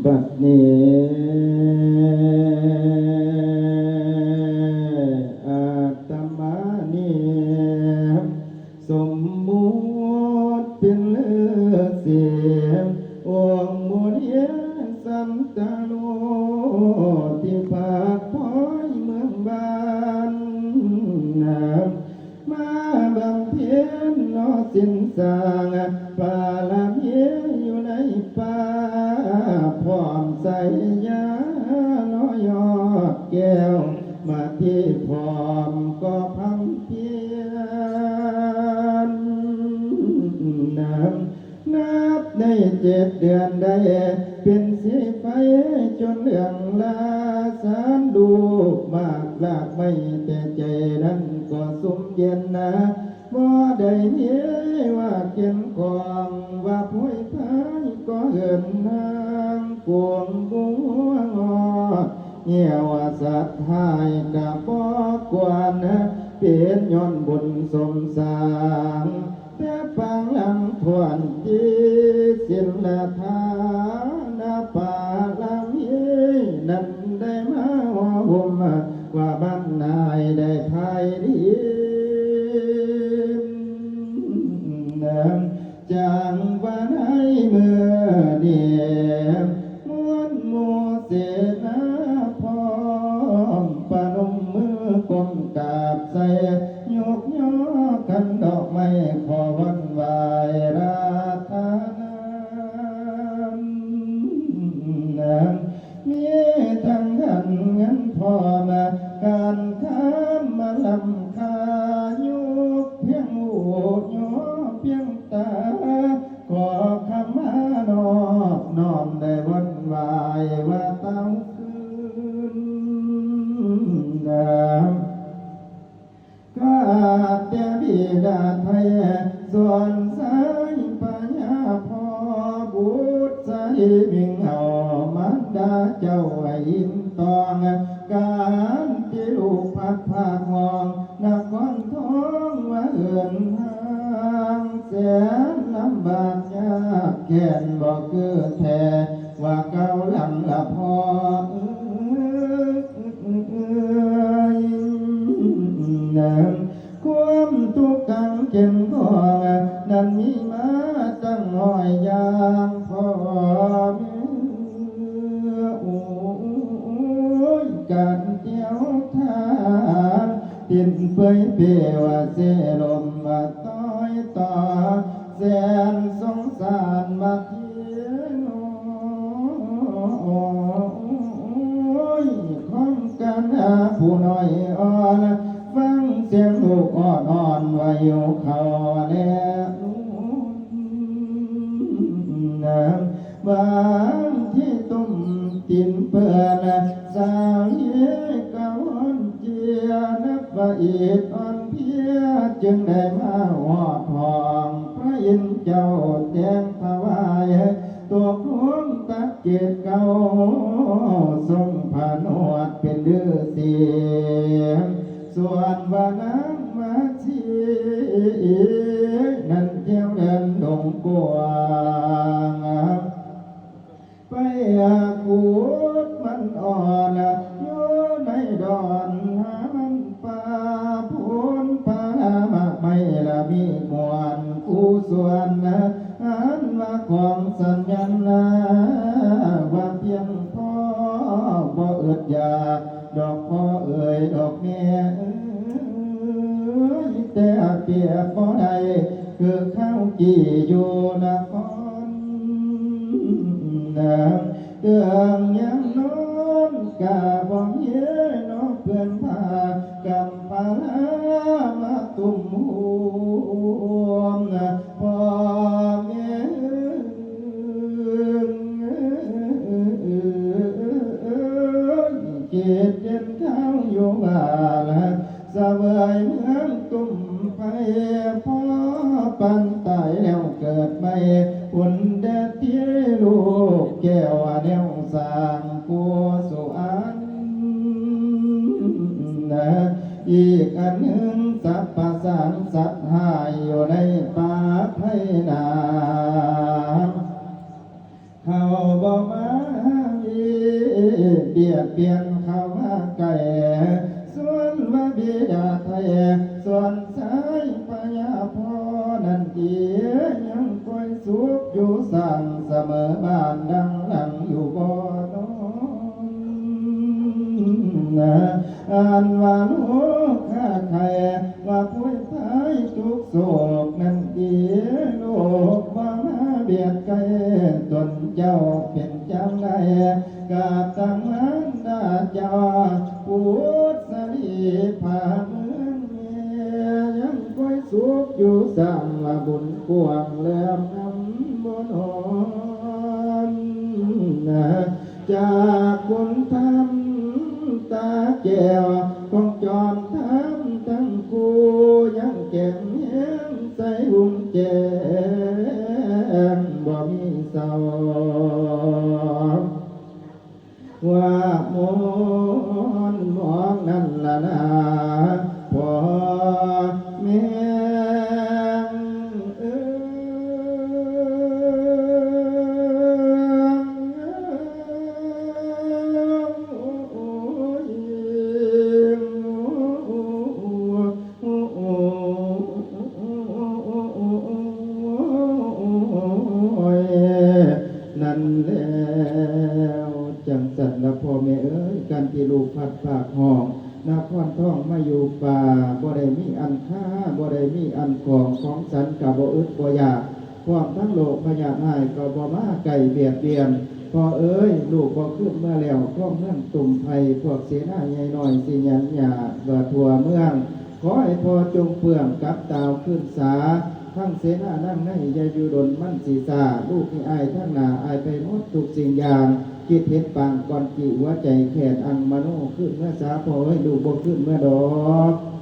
ບັດນີ້ອາດຕະມານີ້ ສົມມຸດເປັນລືສີ ອົງມຸນີສັນຕະໂນ ທີ່ພັກພອຍເມືອງບ້ານ ມາບຳເພັນເນາະສິນສ້າງບາລະມີຢູ່ໃນປ່າ ພ້ອມໄຊຍາເນາະຍອດແກ້ວ ມາທີ່ພ້ອມກໍພຳພຽນ ນັບໃນເຈັດເດືອນໄດ້ເປັນສີໄຟຈົນເຫຼືອງລາ ສານລູກໝາກລາກໄມ້ ແຕ່ໃຈນັ້ນກໍຊຸ່ມເຢັນນາ ບໍ່ໄດ້ມີວ່າເຄັນຂອງ ວ່າໂພຍພາຍກໍເອີ້ນນາງ ກວງບົວງອດ ແຍວວ່າສັດທ້າຍກະບໍ່ຄວນ ເປັນຍ້ອນບຸນສົມສ້າງ ແຕ່ປາງຫຼັງຖ້ວນທີ່ສິນລະທານະປາລະມີ ນັ້ນໄດ້ມາຫົ່ມ ວ່າບ້ານນາຍໄດ້ພາຍດີ ຈັ່ງວ່າໃນມື້ນີ້ ມວນໝູ່ເສນາພ້ອມປະນົມມືກົ້ມກາບໃສ່ ຍົກຍໍຂັນດອກໄມ້ຂໍວັນໄຫວ້ລາທານາ ມີທັງຂັນເງິນພ້ອມ ການຄຳມາລ້ຳຄ່າ ຍົກພຽງຫູ ຍໍພຽງຕາ ຂໍຄຳມານອບນ້ອມ ໄດ້ວັນໄຫວ້ວ່າເຕົ້າຄືນ ກາບແຕ່ບິດາໄທ ສອນສາຍພະຍາພໍ່ ບຸດສະລີມິງເອົາ ມານດາເຈົ້າໃຫ້ອິນຕອງ ການທີ່ລູກພັດພາກຫ້ອງ ນະຄອນທອງວ່າເອີ້ນຫ່າງ ແສນລຳບາກຍາກແຄ້ນ ບໍ່ຄືແທ້ວ່າເກົ່າຫຼັງລະພໍ່ເອີຍ. ຄວາມທຸກກາງເຂັນຂ້ອງ ນັ້ນມີມາຕັ້ງຮ້ອຍຢ່າງ ພໍ່ແມ່ເອີຍ ການທ່ຽວທາງ ຕິ້ນເປືອຍເປວ່າເຊລົມ ວ່າຕ້ອຍຕໍ່ ແສນສົງສານມາເທໂນ ຂອງກັນຫາຜູ້ນ້ອຍອ່ອນ ຟັງສຽງລູກອ້ອນໆ ວ່າຫິວເຂົ້າແລະນວນ ບາງທີ່ຕຸ້ມຕີນເປື້ອນ ສາວເຮກະວອນເຈຍ ນັບວ່າອີດອ່ອນເພຍ ຈຶ່ງໄດ້ມາຮອດຫ້ອງພະອິນເຈົ້າແຕ່ງຖວາຍ ຕົກລົງຕັດເກດເກົ່າ ຊົງຜະນວດເປັນລືສີ ສ່ວນວ່ານາງມາຊີ ນັ້ນແຖວແດນດົງກວ້າງ ໄປຫາຂູດມັນອ່ອນ ຢູ່ໃນດອນຫາມັນປ່າ ໂພນປ່າລະໝາກໄມ້ລະມີມ່ວນ ຄູ່ສວນ ອັນວ່າຂອງສັນຍານນາ ວ່າພຽງພໍບໍ່ອຶດຢາກ ດອກພໍ່ເອີຍ ດອກແມ່ເອີຍ ແຕ່ປຽບບໍ່ໄດ້ ຄືຄາວກີ້ຢູ່ນະຄອນ ເຄື່ອງຍາມນອນກະບໍ່ມີ ເນາະເພື່ອນພາ ກຳພະລາມາຕຸ້ມໂຮມ ພໍ່ແມ່ເອີຍ ເຂດເຢັນຂາວຢູ່ວ່າລະ ສະເຫວີຍເມືອງຕຸ້ມໄພ ພໍປານຕາຍແລ້ວເກີດໃໝ່ ບຸນແດ່ທີ່ລູກແກ້ວແນວສ້າງ ຜູ້ສຸອັນ ອີກອັນໜຶ່ງ ສັບປະສານສັດຮ້າຍ ຢູ່ໃນປ່າໄພນາ ເອົາບໍ່ມາມີບຽດບຽນເຂົ້າມາໃກ້ ສ່ວນວ່າບິດາໄທ ສ່ວນຊາຍພະຍາພໍ່ນັ້ນເອ ຍັງຄອຍສຸກຢູ່ສ້າງສະເໝີບ້ານດັງຫຼັງຢູ່ບໍ່ນອ ອັນວ່າໂລກຄາໄຄ ວ່າພວຍພາຍທຸກໂສກນັ້ນເອ ໂລກບໍ່ມາບຽດໃກ້ຕົນເຈົ້າເປັນຈັ່ງໃດ ກາບຕັ້ງມານດາເຈົ້າ ພຸດສະລີພາເມືອງແມ່ ຍັງຄອຍສຸກຢູ່ສ້າງວ່າບຸນກວ້າງແຫຼມນຳບໍ່ນອນ ຈາກຄຸນທຳຕາແກ້ວ ຂອງຈອມທຳທັງຄູ່ ຍັງແຈ່ມແຮງໃສຮຸ່ງແຈ້ງບໍ່ມີເຊົາ ວ່າມ່ວນມອງນັ້ນລະນາ ພໍ່ແມ່ເອີຍ. ນັ້ນແລ້ວ ຈັ່ງຊັ້ນລະພໍ່ແມ່ເອີຍ ການທີ່ລູກພັດພາກຮ້ອງນະຄອນທອງມາຢູ່ປ່າ ບໍ່ໄດ້ມີອັນຄາ ບໍ່ໄດ້ມີອັນຂອງ ຂອງສັນກະບໍ່ອຶດບໍ່ຢາກ ພ້ອມທັງໂລກພະຍາດຮ້າຍກໍບໍ່ມາໃກ້ບຽດບຽນ. ພໍ່ເອີຍ ລູກບໍ່ຄືນເມືອແລ້ວ ຄອງເມືອງຕຸ່ມໄຜ່ ພວກເສນາໃຫຍ່ນ້ອຍຊິຫຍັນຫຍ້າວ່າທົ່ວເມືອງ. ຂໍໃຫ້ພໍ່ຈົ່ງເຟື່ອງກັບຕ່າວຄືນສາ ທັງເສນານາງໃນຢ່າຢູ່ດົນມັນຊິຊ້າ ລູກນີ້ອ້າຍທາງໜ້າອ້າຍໄປໝົດທຸກສິ່ງຢ່າງ ຄິດເຫັນປາງກ່ອນກີ້ຫົວໃຈແຄ້ນອັງມະໂນ ຄືນເມືອສາ ພໍ່ເອີຍ ລູກບໍ່ຄືນເມືອດອກ.